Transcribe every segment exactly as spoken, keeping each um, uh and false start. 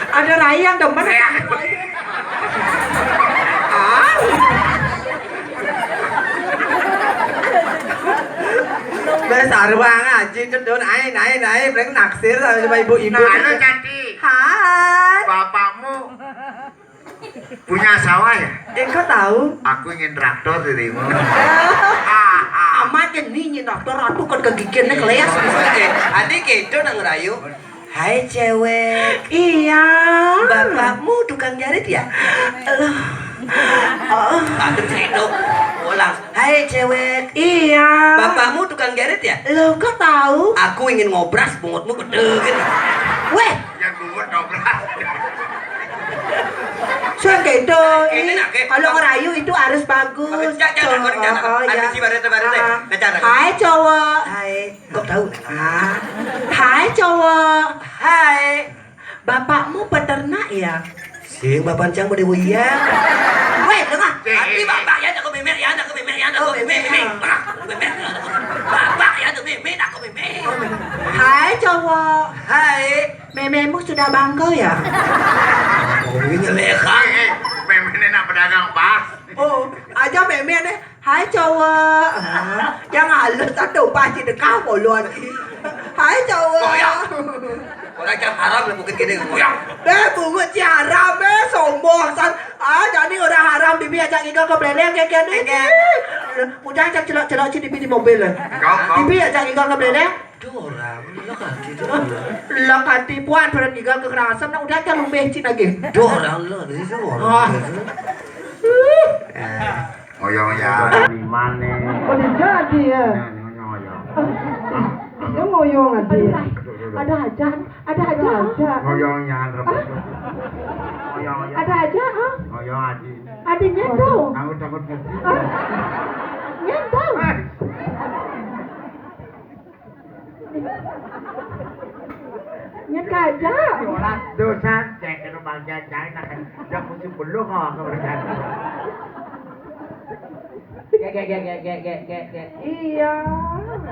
Ada rai yang demen. Ah. Besar banget, Cik Kedun. Ai, ai, ai, paling naksir sama, sama ibu-ibu. Nah, halo, cantik. Hai. Bapakmu punya sawah ya? Eh, kok tahu? Aku ingin traktor dirimu. Amat ya, nih, ingin traktor, aku kan kegigihannya keleas. Eh, adik itu nang rayu. Hai, cewek. Iya. Bapakmu tukang jarit ya? Loh. Oh. Aduh, itu. Ulang. Hai, cewek. Iya. Bapakmu tukang jarit ya? Loh, kok tahu? Aku ingin ngobras bungutmu gede gitu. Weh. Yang bungut ngobras. Suka gitu. Ini, ini nak, kalau ngerayu itu harus bagus. Bagus. Jangan, jangan, jangan. Oh, oh, ya. Ada si baru, baru deh. Ah. Kejar, kejar. Hai, cowok. Hai. Kok tahu? Ah. Hai, cowok. Hai. Bapakmu peternak ya? Sing bapak cang mau diwuyang. Weh, dengar. Tapi bapak ya, aku memek ya, aku memek ya, aku memek, memek. Ah, memek. Bapak ya, aku memek, aku memek. Hai, cowok. Hai. Mememu sudah bangko ya? Oh, ini nyelekan. Eh, eh, memene nak pedagang pas. Oh, aja meme nih. Hai, cowok. Ah, yang halus atau pasti dekah boloan. Hai, cowok. Goyang. Orang yang haram lah, bukit gini, goyang. Eh, bungut si haram, eh, sombong san. Ah, jadi orang haram, bibi ajak ngigal ke beleng kayak gini. Oke. Udah, ajak celok-celok si bibi di mobil. Kau, kau. Bibi ajak ngigal ke beleng. Dorang, lo kaki dorang. Lo kaki puan, dorang ngigal kekerasan, nah, udah aja lu bensin lagi. Dorang, lo di situ, orang. Ah. Eh. Ngoyong ya. Di mana? Oh, di jadi ya? Nah, ngoyong, ngoyong. Dia ngoyong aja. Ada hajat, ada hajat. Ada hajat. Ngoyong ya, ngoyong ya. Ada hajat, ah? Ngoyong aja. Ada nyetau. Aku takut ngerti. Ah? Nyetau. Eh. Nyet aja. Dosa, cek kena bangsa cai nak. Dah musim belum kau akan berkata. Gek, gek, gek, gek, gek, gek, gek, gek. Iya.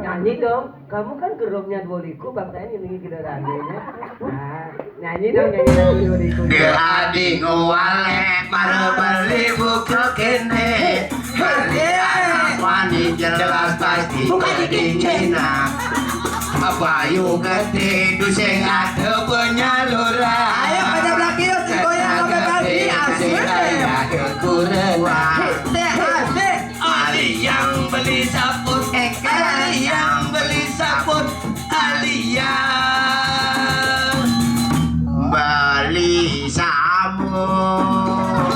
Nyanyi dong. Kamu kan grupnya Dua Liku, bang saya ngiringi kita rame ya. Nah, nyanyi dong, nyanyi lagu Dua Liku. Dia adi ngowale, para beli buku kene. Hari apa nih jelas pasti. Bukan di Cina. Bayu gede, duseng ada penyaluran. Ayo, pada belakang, si Boy yang sampai pagi, asik. Ada kurang. Teh, asik. Ali yang beli saput, eh, Ali yang beli saput, Ali yang beli sabuk.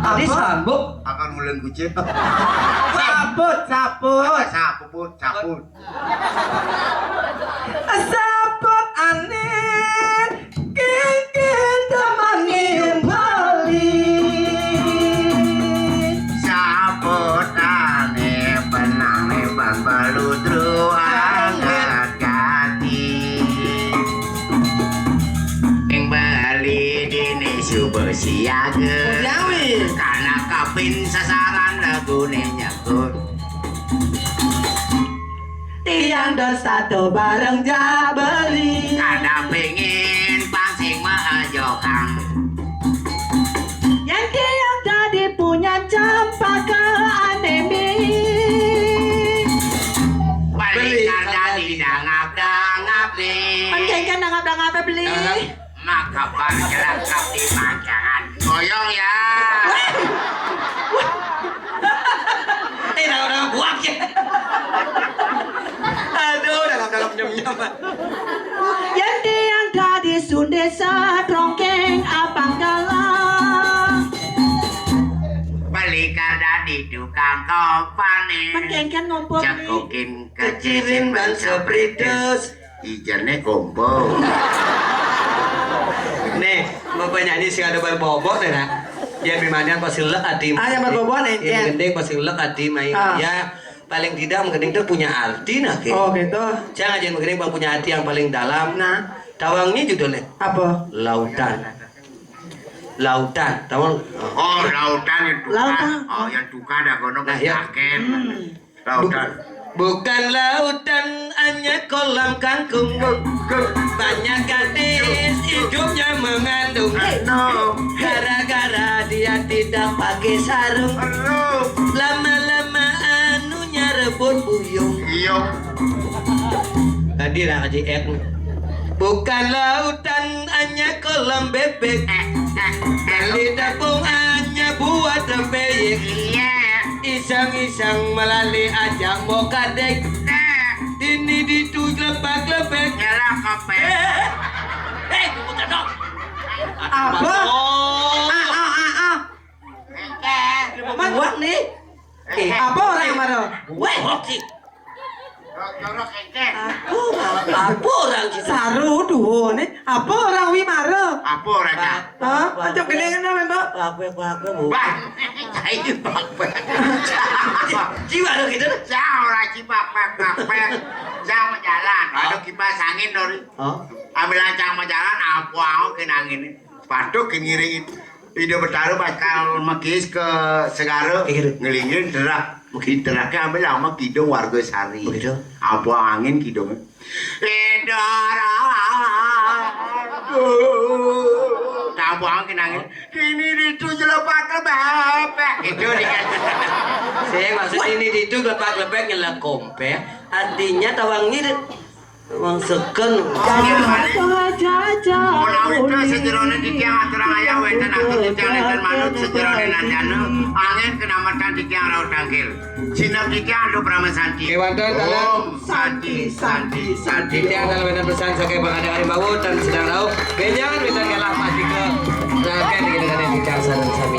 Tadi sabuk? Akan ulen kucing. Saput, saput. Saput, saput. Saput aneh, kengken temani bali. Saput aneh, benang lebar baludru anget kati. Yang beli dini subuh siaga. Jawi. Karena kapin sasaran lagune nyebut. Tiang dos satu bareng jabeli. Kada pengin pasing maajokang. Yang tiang tadi punya campaka anemi. Beli kada didangap-dangap nih. Kan kengken dangap-dangap beli. Dangap. Maka bar jelangkap di panjangan. Goyong ya. Eh, orang buat ya. Aduh, dalam-dalam nyem-nyem. Yang tiang tadi sunde satrongkeng apang kalah. Beli kada di tukang kompani. Mengkengken ngumpul nih. Cekokin kecirin ban sepritus. Ijannya kompol. Nih, mau penyanyi sing ada berbobot ya, nak. Ya, bimandian pasti lek ati. Ah, yang berbobot nih, ya. Gending pasti lek ati main. Ah. Ya, paling tidak menggending tuh punya arti, nah, gitu. Oh, gitu. Jangan aja menggending bang punya hati yang paling dalam. Nah. Tawangnya judulnya apa? Lautan. Lautan, tawang. Oh, lautan yang tukar. Lautan. Oh, yang tukar dah kono. Nah, ya. Yakin. Hmm. Lautan. Bukan lautan, hanya kolam kangkung. Banyak gadis hidupnya mengandung. Gara-gara dia tidak pakai sarung. Lama-lama anunya rebut buyung. Iya. Tadi lah Haji Ek. Bukan lautan, hanya kolam bebek. Beli tepung hanya buat tepeyek. Iya. Iseng-iseng melali aja mau kadek. Nah. Ini ditu glepak-glepek. Yalah, kopek. Eh, eh, tunggu, Tano. Apa? Oh. Ah, ah, ah, ah. Engke. Buat nih. Eh, apa orang marah? Weh, oke. Jorok engke. Aku apa orang kita? Saru duo nih. Apa orang wi marah? Apa orang, Cak? Hah? Aja gini kan, Mbak? Aku, aku, aku, Bu. Bah, cai bak. Jiwa lo gitu. Cak, ora cibak, bak, bak, bak. Cak, mau jalan. Ada kipas angin, Dori. Oh. Ambil lancang mau jalan, apa aku kena angin ini? Sepatu ngiringin. Ida Betara bakal mekis ke segara. Iya, gitu. Ngelingin derak. Mekis deraknya ambil lama kidung warga sari. Begitu. Apa angin kidung? Ida. Apa angin angin? Kini itu jelepak lebek. Itu dia. Saya maksud ini itu gelepak-gelepak nyelak kompek. Artinya tawang ini wong seken. Menawi to sejerone titiang aturang ayah wenten atur titiang nenten manut sejerone nadana angin kenametan titiang raut tangkil. Sinep titiang adu prama santi. Kewanten dalam Om santi santi santi. Titiang dalam wenten pesan saking Pak Kadang Arimbawu dan sedang rauh. Benjangan wenten kalah Pak Dika. Raken dengan titiang sareng sami.